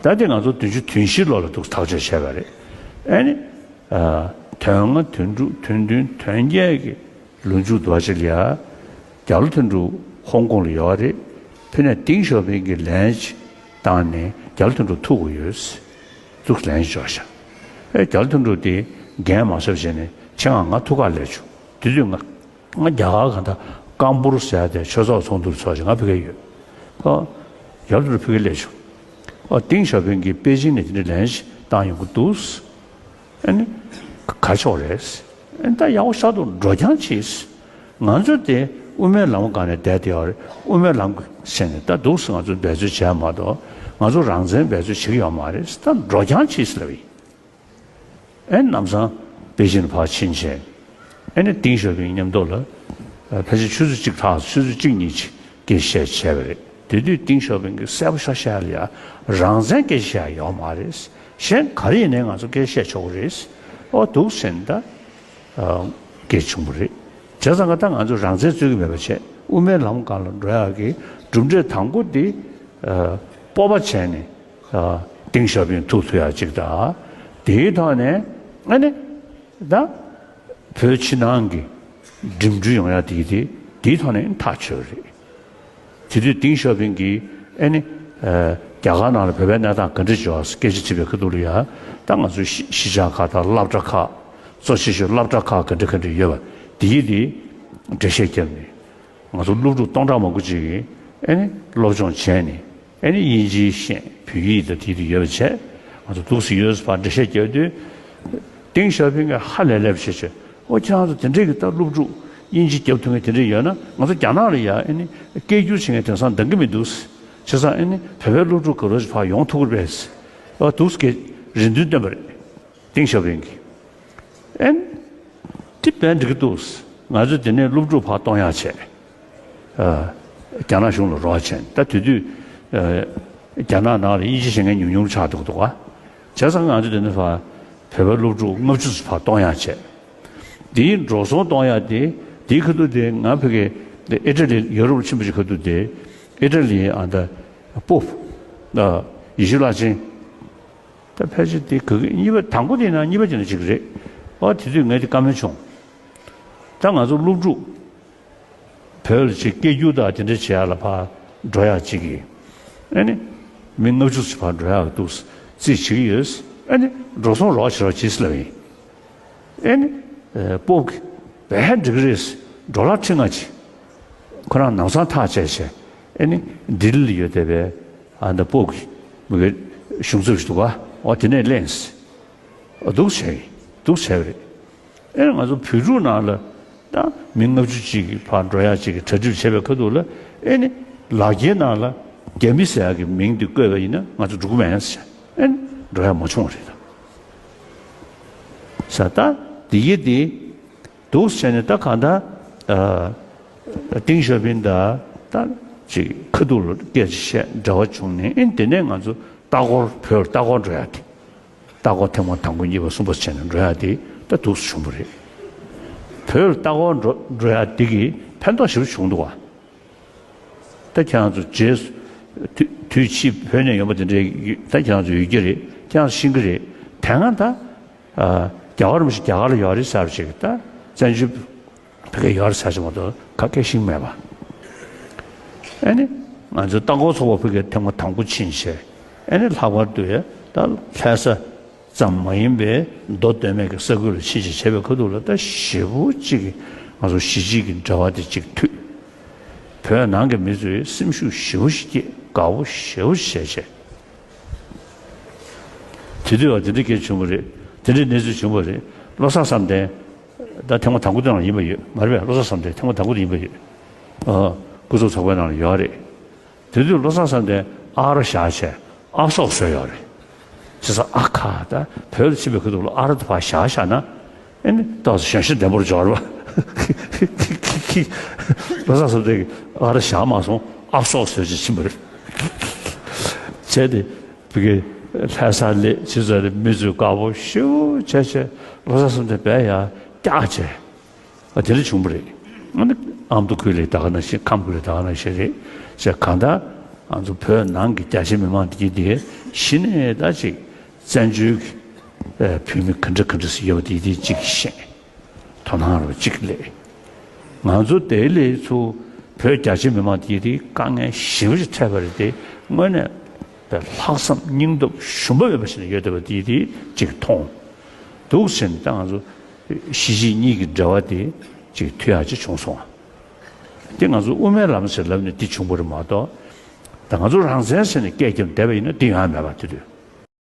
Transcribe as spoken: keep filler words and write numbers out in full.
ད་དེ་ང་ཚོ་བདུན་ཅུ་དོན་བཞི་ལོ་ལ་འདུག་ཐག་གཅོད་བྱས་པ་རེད། ཨ་ནི། ཨ། དོན་ལྔ་དོན་དྲུག་དོན་བདུན་དོན་བརྒྱད་ཀྱི་ལོ་མཇུག་འདུག་ཅིག་ལ་ཡ། རྒྱ་ལོ་དོན་གྲུབ་ཧོང་ཀོང་ལ་ཡོད་རེད། ཕེབས་ནས་ཏིང་ཞའོ་ཕིང་གི་ལན་ཅིག་བཏང་ནས་རྒྱ་ལོ་དོན་གྲུབ་ཐུག་དགོས་ཡོད། འདུག་ལན་ཅིག་འབྱོར་ཤག་ཨེ། རྒྱ་ལོ་དོན་གྲུབ་དེ་འགན་མ་གསབ་བྱས་ནས་ཁྱེད་ང་ང་ཐུག་ག་སླེབས་བྱུང་། དེ་དུས་ང་། ང་རྒྱ་གར་གང་ལྟར་ཀམ་པུར་ཟེར་ཡ་དེ་ཆོས་ཚོགས་ཚོགས་འདུར་ཚོགས་ཤིག་ང་ཕ་གིར་ཡོད། ཨ། ཡར་དུ་ཕ་གིར་སླེབས་བྱུང་། ཨ། ཏིང་ཞའོ་ཕིང་གིས་པེ་ཅིང་ནས་དེ་འདྲའི་ལན་ཞིག་བཏང་ཡོང་གི་འདུག་ཨ་ནི། ག་ཆོག་རེད། ཨ་ནི་ད་ཡག་པོ་ཤར་འདུག་འགྲོ་རྐྱང་བྱེད། ང་ཚོ་དེ་དབུ་མའི་ལམ་སྒང་ནས་བསྡད་དེ་ཡོད་རེད། དབུ་མའི་ལམ་ཟེར་ནས་ད་འདུག་སེ་ང་ཚོ་འབད་རྩོལ་བྱས་མ་གཏོགས་ང་ཚོ་རང་བཙན་འབད་རྩོལ་བྱེད་ཀྱི་ཡོད་མ་རེད། ད་འགྲོ་རྐྱང་བྱེད་ཟེར་ལབ་ཡིན། ཨེ། ལམ་སང་པེ་ཅིང་ཕར་ཕྱིན་བྱས། ཨེ་ནི་ཏིང་ཞའོ་ཕིང་མཉམ་དུ་ལ། ཨ། ཕལ་ཆེར་ཆུ་ཚོད་གཅིག་ལྷག་ཆུ་ཚོད་གཅིག་གཉིས་ཅིག་སྐད་ཆ་བཤད་བྱས་པ་རེད། དེ་དུས་ཏིང་ཞའོ་ཕིང་གིས་གསལ་པོ་ཤ་ཤ་ལ་ཡ། རང་བཙན་སྐད་ཆ་བཤད་ཡ་ཡོད་མ་རེད། གཞན་ག་རེ་ཡིན་ནའི་ང་ཚོ་སྐད་ཆ་བཤད་ཆོག་གི་རེད། ཨོ། འདུག་སེ་ད། ཨ། སྐད་བྱུང་བ་རེད། བྱས་ཙང་ང་ད་ང་ཚོ་རང་བཙན་རྩོད་ཀྱི་མེད་པ་བྱས། དབུ་མའི་ལམ་སྒང་ལ་འགྲོ་ཡག་གི་གྲུབ་འབྲས་དང་པོ་དེ། ཨ། སྤོབས་པ་བྱས་ནས། ཨ། ཏིང་ཞའོ་ཕིང་ཐུག་ཐུབ་ཡག་ཅིག་དང་། དེའི་ཐོག་ནས་ཨ་ནི། ད་བོད་ཕྱི་ནང་གི་འགྲིམ་འགྲུལ་ཡོང་ཡག་དེ་དེ་དེའི་ཐོག་ནས་ཐག་ཆོད་རེད། དེ་དུས་ཏིང་ཞའོ་ཕིང་གིས་ཨ་ནི། ཨ། རྒྱ་གར་ནང་ལ་བོད་པའི་གནས་སྟངས་ག་འདྲ་ཡོད་སྐད་ཆ་དྲིས་པའི་ཁ་ཐུག་ལ་ཡ། ད་ང་ཚོའི་གཞིས་གཞིས་ཆགས་ཁག་དང་སློབ་གྲྭ་ཁག་གཙོ་ཆེ་ཤོས་སློབ་གྲྭ་ཁག་ག་འདྲ་ག་འདྲ་ཡོད་པ་དེ་ཡི་དེ་འགྲེལ་བཤད་བརྒྱབ་ནས། ང་ཚོ་སློབ་ཕྲུག་སྟོང་ཕྲག་མང་པོ་ཅིག་གིས་ཨ་ནི་སློབ་སྦྱོང་བྱས་ནས། ཨ་ནི་དབྱིན་ཇིའི་ཤེས། བོད་ཡིག་དང་དེ་དེ་ཡོད་པ་བྱས། ང་ཚོ་འདུག་སེ་ཡོད་པ་འགྲེལ་བཤད་རྒྱག་དུས། ཏིང་ཞའོ་ཕིང་གིས་ཧ་ལས་ལས་པ་བྱས་བྱས། ཨོ། ཁྱེད་རང་ཚོ་དེ་འདྲས་ཀྱི་ད་སློབ་ཕྲུག་དབྱིན་ཇི་རྒྱབ་ཐུབ་མཁན་དེ་འདྲས་ཡོད་ན། ང་ཚོ་རྒྱ་ནག་ལ་ཡ་ཨ་ནི་སྐད་སྒྱུར་བྱེད་མཁན་དེང་སང་འདང་གི་མི་འདུག་བྱས་ཙང་ཨ་ནི་བོད་པའི་སློབ་ཕྲུག་ག་རེ་ཕར་ཡོང་ཐུབ་ཀྱི་རེད། ཨོ། འདུག་སེ་རེ་འདུན་བཏོན་པ་རེད། ཏིང་ཞའོ་ཕིང་གིས། ཨེ། དེ་དཔེ་འགྲིག་གི་འདུག་ང་ཚོ་དེ་ནས་སློབ་ཕྲུག་ཕར་གཏོང་ཡག་བྱས། ཨ། རྒྱ་ནག་གཞུང་ལ་རོགས་བྱས། ད་དེ་དུས། ཨ། རྒྱ་ནག་ནང་ལ་དབྱིན་ཇི་ཤེས་མཁན་ཉུང་ཉུང་ཆགས་འདུག་འདུག་ག་བྱས་ཙང་ང་ཚོ་དེ་ནས་ཕར་བོད་པའི་སློབ་ཕྲུག་ལྔ་བཅུ་ཙམ་ཕར་གཏོང་ཡག་བྱས། དེའི་འགྲོ་སོང་གཏོང་ཡག་དེ། དེའི་ཁ་ཐུག་དེ་ང་ཕ་གི་ཨི་ཊ་ལི། ཡོ་རོབ་ལ་ཕྱིན་པ་ཅིག་ཁ་ཐུག་དེ། ཨི་ཊ་ལི་ཨ་ད་པོབ། ཨ། ཡེ་ཤུ་བླ་ཆེན། ད་ཕལ་ཆེར་དེ་ག་གི་གཉིས་པ། དང་པོ་དེ་ཡིན་ན་གཉིས་པ་དེ་ཡིན་ན་གཅིག་རེད། ཨོ། དེ་དུས་ངས་དེ་བཀའ་མོལ་བྱུང་། ད་ང་ཚོ་སློབ་ཕྲུག་བོད་ལ་ཅིག་སྐད་སྒྱུར་དང་དེ་འདྲ་བྱེད་ཡག་ལ་ཕར་འགྲོ་ཡག་ཅིག་གི། ཨ་ནི་མི་ལྔ་བཅུ་ཙམ་ཕར་འགྲོ་ཡག་འདུག་རྩིས་བྱེད་ཀྱི་ཡོད། ཨ་ནི་འགྲོ་སོང་རོགས་བྱེད་རོགས་བྱེད་ཟེར་ལབ་ཡིན། ཨེ་ནི། ཨེ། པོབ་ཀྱིས་དཔེ་འགྲིག་གི་རེད། ཌོ་ལར་ཁྲི་ལྔ་ཅིག་ཁོ་རང་ལམ་སང་ཐག་བཅད་བྱས། ཨེ་ནི་ལྡི་ལི་ལ་ཡོད་བསྡད་པའི་ཨ་ད་པོབ་ཀྱི་མི་གི་གཞུང་ཚབ་ཞིག་འདུག་ག་ཨོ། དེ་ནས་ལེན། ཨོ། འདུག་བྱས། འདུག་བྱས་པ་རེད། ཨེ་ནི་ང་ཚོ་བོད་ཕྲུག་ནང་ལ་ད་མི་ལྔ་བཅུ་ཅིག་གིས་ཕར་འགྲོ་ཡག་ཅིག་གི་གྲ་སྒྲིག་བྱས་པའི་ཁ་ཐུག་ལ། ཨེ་ནི་ལག་འཁྱེར་ནང་ལ་རྒྱ་མི་ཟེར་ཡག་གི་མིང་དེ་བཀོད་པ་ཡིན་ན་ང་ཚོ་འགྲོ་གི་མེད་ཟེར། ཨེ་ནི་འགྲོ་ཡག་མ་བྱུང་བ་རེད་ད། ས་ད་འདི་གི་འདི་འདུག་བྱས་ནས། ད་གང་ལྟར། ཨ། ཏིང་ཞའོ་ཕིང་དང་ད་ཅིག་ཁ་ཐུག་ལ་སྐད་ཆ་བཤད། འབྲེལ་བ་བྱུང་ནས། ཨེ། དེ་ནས་ང་ཚོ་ལྟ་སྐོར། བོད་ལ་ལྟ་སྐོར་འགྲོ་ཡག་དེ། ལྟ་སྐོར་ཐེངས་མ་དང་པོ་གཉིས་པ་གསུམ་པ་བྱས་ནས་འགྲོ་ཡག་དེ་ད་འདུག་སེ་བྱུང་བ་རེད། བོད་ལ་ལྟ་སྐོར་འགྲོ་འགྲོ་ཡག་དེ་གིས་ཕན་ཐོགས་ཞེ་པོ་བྱུང་འདུག་ག་ད་ཁྱེད་རང་ཚོ་རྗེས་སུ་དུས་དུས་ཕྱིས་བོད་ནས་ཡོང་པ་དེ་འདྲའི་ད་ཁྱེད་རང་ཚོ་ཡོད་ཀྱི་རེད། ཁྱེད་རང་ཚོ་ཤེས་ཀྱི་རེད། དེ་སྔ་ད། ཨ། རྒྱ་གར་མི་ཞིག་རྒྱ་གར་ལ་ཡོད་རེད་ཟེར་བ་ཞིག་ད་བཙན་བྱོལ་ཕ་གིར་ཡོད་རེད་ཟེར་བ་ཞིག་མ་གཏོགས་ག་སྐད་ཤེས་ཀྱི་མེད་པ། ཨ་ནི་ང་ཚོ་ལྟ་སྐོར་ཚོགས་པ་ཕ་གིར་ཐེངས་མ་དང་པོ་ཕྱིན་བྱས། ཨ་ནི་ལྷག་པར་དུ་ཡ་ད་ལྷ་ས་ཙམ་མ་ཡིན་པའི་མདོ་སྟོད་སྨད་ཀྱི་ས་ཁུལ་ལ་ཕྱིན་བྱས་བྱས་པའི་ཁ་ཐུག་ལ། ད་ཞེ་པོ་ཅིག་གིས་ང་ཚོ་གཞིས་བྱེས་ཀྱི་འབྲེལ་བ་དེ་ཅིག་མཐུད། བོད་ནང་གི་མི་ཚོས་སེམས་ཤུགས་ཞེ་པོ་ཞིག་སྐྱེས། དགའ་པོ་ཞེ་པོ་ཞིག་བྱས་བྱས། དེ་དུས་བ་དེ་འདྲ་སྐད་བྱུང་བ་རེད། དེ་འདྲའི་གནས་ཚུལ་བྱུང་བ་རེད། བློ་བཟང་བསམ་གཏན་ད་ཐེངས་མ་དང་པོ་དེ་ནང་ཡིན་པ་ཡོད་མ་རེད་པས། བློ་བཟང་བསམ་གཏན་ཐེངས་མ་དང་པོ་དེ་ཡིན་པ་ཡོད། ཨ། སྐུ་ཚབ་ཚོགས་པའི་ནང་ལ་ཡོད་རེད། དེ་དུས་བློ་བཟང་བསམ་གཏན་ཨ་རོ་བཞག་བྱས་ཨ་སོག་བཟོས་ཡོད་རེད། བྱས་ཙང་ཨ་ཁ། ད་བོད་ལ་ཕྱིན་པའི་ཁ་ཐུག་ལ་ཨ་རོ་དེ་ཕར་བཞག་བཞག་ན། ཨེ་ནི་ཏོག་ཙམ་གཞོན་ཤེས་ལྡན་པོར་འབྱོར་བ། བློ་བཟང་བསམ་གཏན་གྱིས་ཨ་རོ་བཞག་མ་སོང་། ཨ་སོག་བཟོས་བྱས་ཕྱིན་པ་རེད། བྱས་ཏེ་ཕ་གི་ལྷ་ས་སླེབས་ཕྱིན་ཙང་ནས་མི་ཚོས་དགའ་པོ་ཞེ་པོ་བྱས་བྱས། བློ་བཟང་བསམ་གཏན་དཔེ་ཡར་བཀྱགས་བྱས། ཨ། དེ་འདྲ་བྱུང་བ་རེད། ཨ་ནི་ཨ་མདོ་ཁུལ་ལ་ད་ག་ནང་བཞིན། ཁམས་ཁུལ་ལ་ད་ག་ནང་བཞིན་རེད་ཟེར། གང་ལྟར་ང་ཚོ་བོད་ནང་གི་རྒྱ་ཆེ་མི་མང་དེ་གྱིས་དེ་ གཞི་ནས་ད་ཅིག་བཙན་བྱོལ་གྱི་ཨ་བོད་མི་ག་འདྲ་ག་འདྲ་ཞིག་ཡོད་པ་དེ་དེ་གཅིག་ཤེས། དོ་སྣང་རོགས་གཅིག་སླེབས། ང་ཚོ་དེ་ལས་ཚུར་བོད་རྒྱ་ཆེ་མི་མང་དེ་དེ་དཀའ་ངལ་ཞེ་པོ་ཅིག་འཕྲད་པ་རེད་དེ། དངོས་གནས་ད་ལྷག་བསམ་སྙིང་སྟོབས་ཞུམ་པ་མེད་པ་ཞིག་ཡོད་བསྡད་པ་དེ་དེ་གཅིག་མཐོང་འདུག་ཟེར་ནས། ད་ང་ཚོ་གཞིས་བྱེས་གཉིས་ཀྱི་འབྲེལ་བ་དེ་གཅིག་མཐུད་ཡག་ཅིག་བྱུང་སོང་། དེ་ང་ཚོ་དབུ་མའི་ལམ་ཟེར་ལབ་ནས་དེ་བྱུང་བ་རེད་མ་གཏོགས། ད་ང་ཚོ་རང་བཙན་ཟེར་ནས་སྐད་རྒྱབ་བསྡད་པ་ཡིན་ན་དེ་ཡོང་ཡ་མེད་པ། དེ་དུས་